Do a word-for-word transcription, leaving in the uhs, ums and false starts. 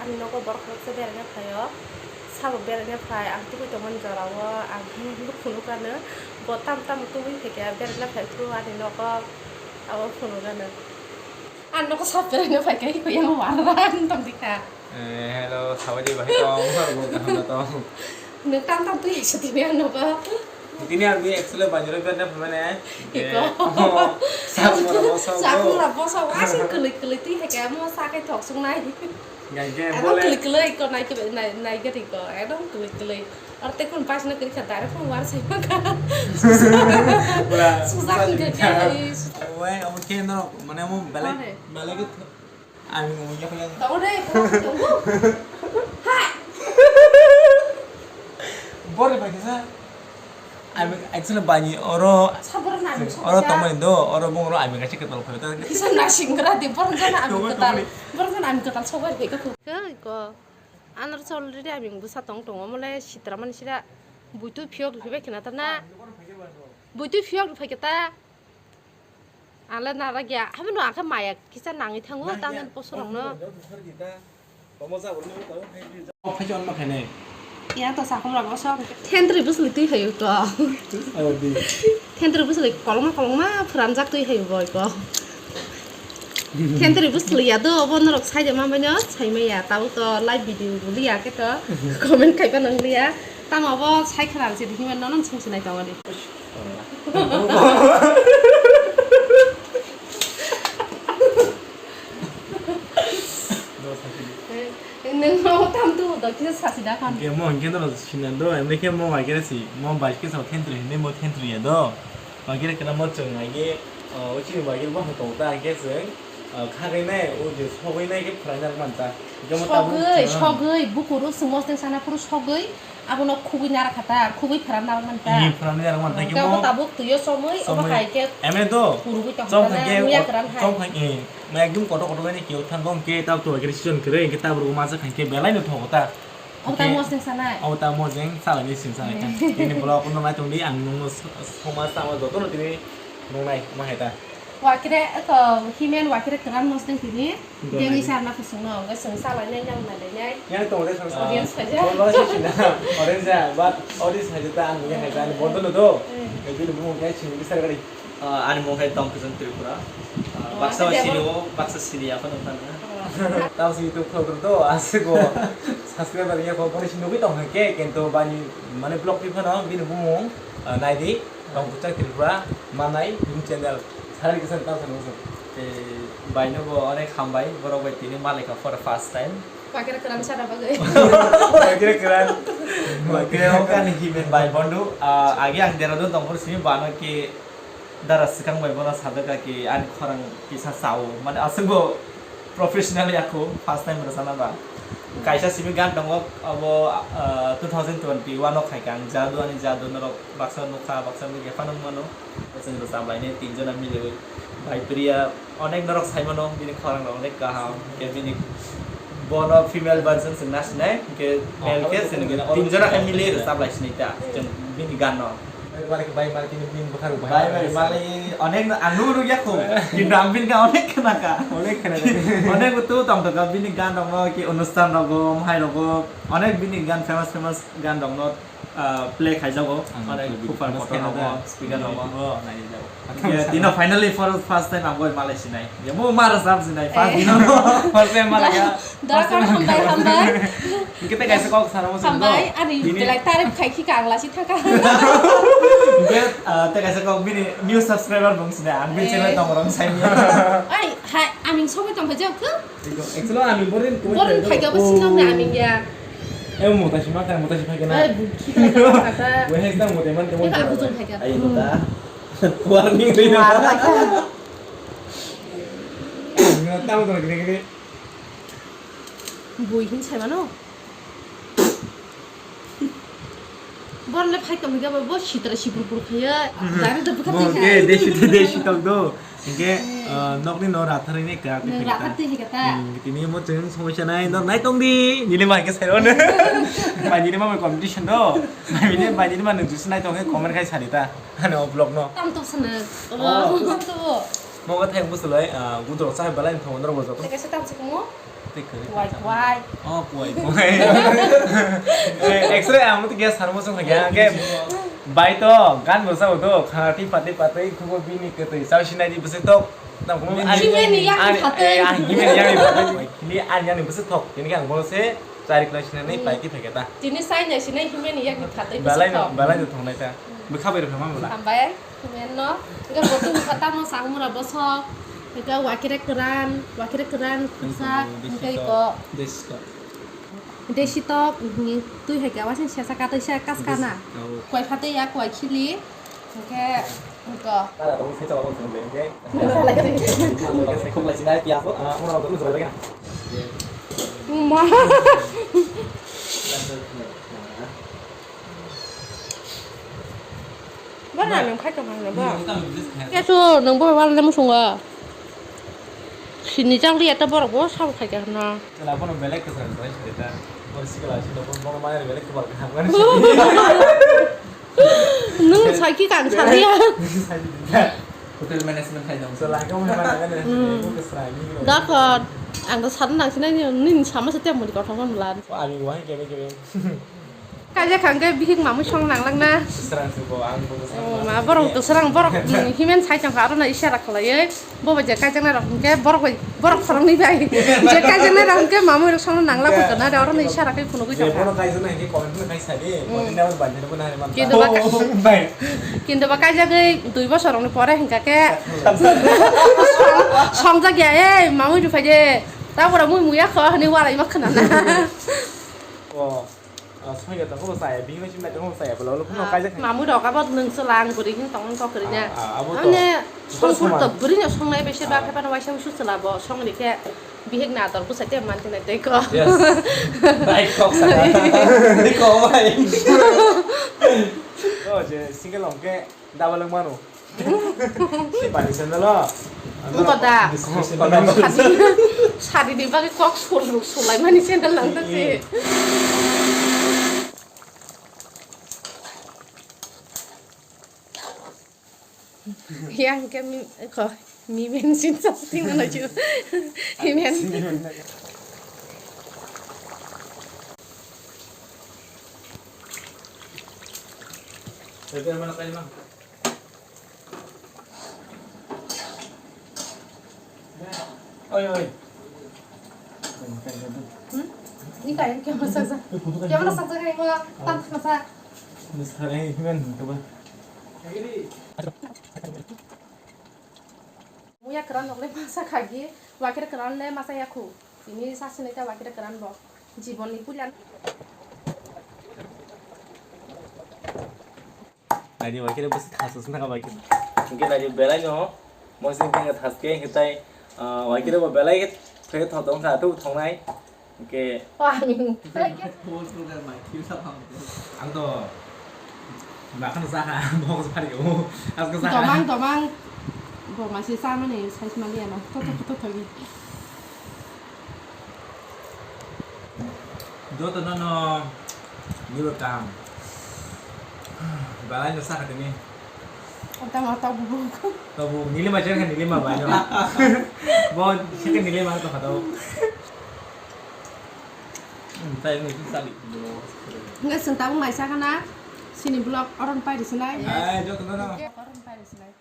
Ani nogo borok khoroksa beraina phaio, sabo beraina phai, ang tubui tongmani jorao, ang hinwi hinwi phunukano, bo tamo tamo tubui phaikha, beraina phai phuru ani nogo, abo phunukano. Ani nogo sabo beraina phaikha, hiko yang wara wara wng tongdikha. Eh, hello, sabaidi bahai tong, sabo kaham tong. Nwng tam tam twi hai sotini ang nogo. Tini ang twi actually banjoro beraina phaimani. Iko. Eh, oh, sakmura bosok. Sakmura bosok, asing kwlwi kwlwi twi hai khe amo sakai thok sung nai. Gaike. Amo bole kwlwi kwlwi ko nai ke nai, nai gari ko. Ekdom kwlwi kwlwi. Ar te kun pas na kri kha dare phung war sai maka. Pura. Susak ke ke. Wai, amo ke no, mane amo bele, bele ke. Ami ngomong ya kaya. Tau deh, tau deh. Hai. Bor ni pakai sa. Ami actually bani oro. Sabar na, oro tongmani do, oro bung oro ami kachi ketal khawi ta. Kisa na singra di, bor jana ami ketal. Bor jana ami ketal sobar de ka. Ko, ko. Anar already ami busa tong tong omole sitra man sira. Buitu phiok phibai khna ta na. Buitu phiok phai ta. Ang le narak ya, haino ang khe maya kisa nangwi thango, tamni posorokno. Omo jabor ni tong. Ophai jon ma khainai. Ya to sakhom rok oso. Thentri bwsli twi hayo to. Adi. Thentri bwsli koloma koloma phranjak twi hayo boi ko. Thentri bwsli ya do, obo norok sai de ma baino, sai ma ya, tabo to live video bo liya khe to, comment khai pa nang liya. Tamo bo sai khna se hima nono sung sinai tongo de. Nung no tam tu do kisa sasi da khan. Ge mo hingke no sinan do, emne ke mo bai kere si, mo bai ke sa thentri, ne mo thentri ya do. Bai kere kana mo chwng ai ge, o chini bai kere bo tong ta ke chwng, o kha ge nai, o je sogwi nai ke phrai na man ta. Ge mo ta bo. Sogwi, sogwi, bukuru sungmo seng sana puru sogwi. Abono khugwi narakha ta, khugwi phwran narak man ta. Ee, phwran narak man ta, hwnkhe khe obo mo tabuk twiyo chomwi, obo somwi hai khe emne do, phurugwi tong chom kha ta na, khe muya kwran hai. Chom kha, ee, ma ekdum kotor kotor bai khe thango, hwnkhe tab to khe season kwrwi, hwnkhe tab rwgo masa kha khe belai no thogo ta. Obo ta hwnkhe moseng sanai. Obo ta moseng salai ni sing sanai ta. Tini vlog no nai tong di, ang nungno so-, soma sama joto no tini nungnai ma hai ta. Wakire, eko, himen wakire kwran mosdeng tini. Dengwi sarna kusungno, hwnkhe chwng salai nai, nang nai nai. Yang tong de, audience khaja. Audience khaja, but audience khaja ta ang yang khaja, ani bondo no do. Eh. Bini bumung khe chini bisar gari. Ah, ani mung khe Tongkhuchung Tripura. Ah, oh, baksa sini o, baksa sini ya, apa nang tang? Oh. Tao si YouTube khobor do, asik go. Subscriber ya ko, poni si nugui tong khe, kento bani, mane vlog pi phano, bini bumung, ah, nai di. Tongkhuchung Tripura manai bini channel. Sari kisan ta sanu sanu. Tei bai no bo onek hambai, borok bai tini malaikha for the first time. Wakira kwran sana bagwi. Wakira kwran. Wakira okan himen bai bondu. Ah, agi ang Dehradun tongphuru simi bano ki dara swkang bai bono sadaka ki ani khorang kisa sao. Mane aswk bo professionally ako first time rwchana ba. Kaisa simi gan tongo, abo, ah, two thousand twenty-one o khaikha ang, Jadu Ani Jadu, norok baksa nukha, baksa nukya phano mano. Chwng rwchap lainai tinjona miliwi. Bai Priya, onek norok sai mano, bini khorang rok onek kaham, hwnkhe bini bono female version chwng nasinai, hwnkhe male khe chwng tinjona khe miliwi rwchap lai sinai ta, chwng bini gan no. Bai, bai, bai, bai, tini bini bwkha rok bai, bai, bai, bai, bai, onek no, ang nung rwgya kho. Kintu ang bini kha onek khna kha. Onek khna kha. Onek tu tong tong kha, bini gan rok no ki onusthan rogo, mohai rogo, onek bini gan famous, famous gan rok no, ah, play khai jago. Ang onek super famous motor khna rogo, da. Speaker rogo. Oh, nai jago. Ya, tino finally for first time ang goi malai sinai. Ya, mo mara sab sinai, first time. First time malai ya. Dakar hambai, hambai. Kita kaisa kok sana mo. Hambai, ani tini belai tarif khai khi kang lasi thaka. Hwnkhe, ah, tei kaisa kok bini new subscriber bung sini ang bini channel tong rong sai. Ai, hai, aming sobai tong kha jok kho. Actually, aming borin. Borin phai ga bo sinong na aming ya. Eh, mota sima kha, mota sima kha na. Ai, bu khi kha kha. Wei hai ta mota man ke. Ai, mota. Warning ri na. Warning. Tamo to gini gini. Bui hin sai mano. Borle phai tong ga bo sitra sipur pur khaya. Dare da bukha. Mo ke de sitra de sitok do. Hingke, eh, nokni no ratharwi ni krak. Nang ratharwi ni krak. Hmm, tini mo chwng somosya nai, nor nai tong di. Nini ma ke sai ro ne. Bai nini ma competition do. Bai nini, bai nini ma nung jus nai tong comment khai sari ta. Ano vlog no. Tam to sana. Oh. Tam to. Mo ga thang busulai, ah, gudro chai balai thong nor bo joto. Teka se tam se kumo. Kwai, kwai. Oh, kwai, kwai. Eh, X-ray ang mutu gas harmo song lagi, ang ke bai to, gan bo sa to, khana ti pati pati, khubo bini ke to, sao sinai di bese to, na khubo ani, Himeni yak ani, pati. Eh, ani himeni yak pati. Kini ani ani bese to, kini kan bo se, chari kilo sinai ni pai ki pheke ta. Tini sai na sinai himeni yak pati bese Balai no, to. Balai no thongnai ta. Bwkha bai rwkha ma bwla. Hambai. Menno, hingke bo tong kha tamo samung mura bosok, hingke wakire kwran, wakire kwran, kwsa, hingke iko. Desi tok. Desi tok, mhm, twi hai khe wasing sesa katwi se kas kana. Desi tok. Kwai phatwi ya, kwai khili, hingke, hingke. Ma. Ba na nang khai tong hang ba. Kesu nang bo wal le musung ga. Sini jang ri eta borok bo sabo khai ka na. Chwla bono belek kwsa kwsa sai ta. Bor sikla sino bono maya belek kwbal kaham gani. Nung sai ki kang sari ya. Hotel management khai dong. Chwla ka mo mana gani. Hmm. Kwsa ni. Dakon ang to san nang sinai ni sama se temoni kothong kon lan. Ani wahai kebe kebe. Kaijak kha hwnkhe bihik mamwi song nanglang na. Swrang se bo, ang bo swrang. Oh, ma, borok to swrang, borok, mm, himen sai tongkha, aro no isara khlaiwi. Bo bai je kaijaknai rok hwnkhe borok bai, borok khoroknwi bai. Je kaijaknai rok hwnkhe mamwi rok songno nangla koi tongna de, oro no isara khe phunugwi tongkha. Bono kaijaknai hwnkhe comment no khai sadi, hmm, bo tini abo bai tini bo nahari man. Kintu ba, oh, bai. Kintu ba kaijagwi dui bosor rokni pore hwnkha khe song-, songjak ya, ei, mamwi rw phai de. Tabora mui muya kho hwnwi walai ma khna na. Oh. Ah, soya tongkha bo chaya, bihik bai chimnai tongkha bo chaya, bwla ulo phano kaijak kha. Mamui rok abo nwng chwla ang bwrwi hin tong kok kwrwi na. Ah, ah, abo to. Ani songpor to bwrwi no songnai bai se ba khe phano waisa usu chwla bo song ri khe bihik na ador bwsai te man tene tei ko. Yes. Bai kok sa. Bai kok bai. Oh, je single hwnkhe double wng mano. Si pani sandal o. Wngkha da. Sadi, sadi ni bagwi kok sul-, sulaimani sandal nang ta si. Yang ke mi, ko, mi men sin something ano ju. Mi men. Oi, oi. Hmm? Ini kayak camera saja. Camera saja kayak gua, tak masa. Ini sekarang ini kan coba. Muya kwran rok le masa khagi, wakir kwran le masa yakhu. Tini sasini ta wakir kwran bo. Jibon ni puila. Naidi wakir bo thas thas na wakir. Hingke naidi belai no. Mosi hingke thas ke hingke tai, ah, wakir bo belai ke thok thok tong kha tu thongnai. Hingke. Wah, ani. Ang to. Bakhan sa ha, box pari o. As ka sa. Domang, domang. Bo masi sa mani size mali ano. To to to to. Joto no no. Ni bo kam. Balai no sa ka ni. Ota ma ta bu. To bu nili ma jeng nili ma ba no. Bo sik nili ma to ha to. Hmm, tai ni sali. Nge sing tabuk mai sa kana. Sini blog oron pai di sinai. Ai, joto no no. Oron pai di sinai.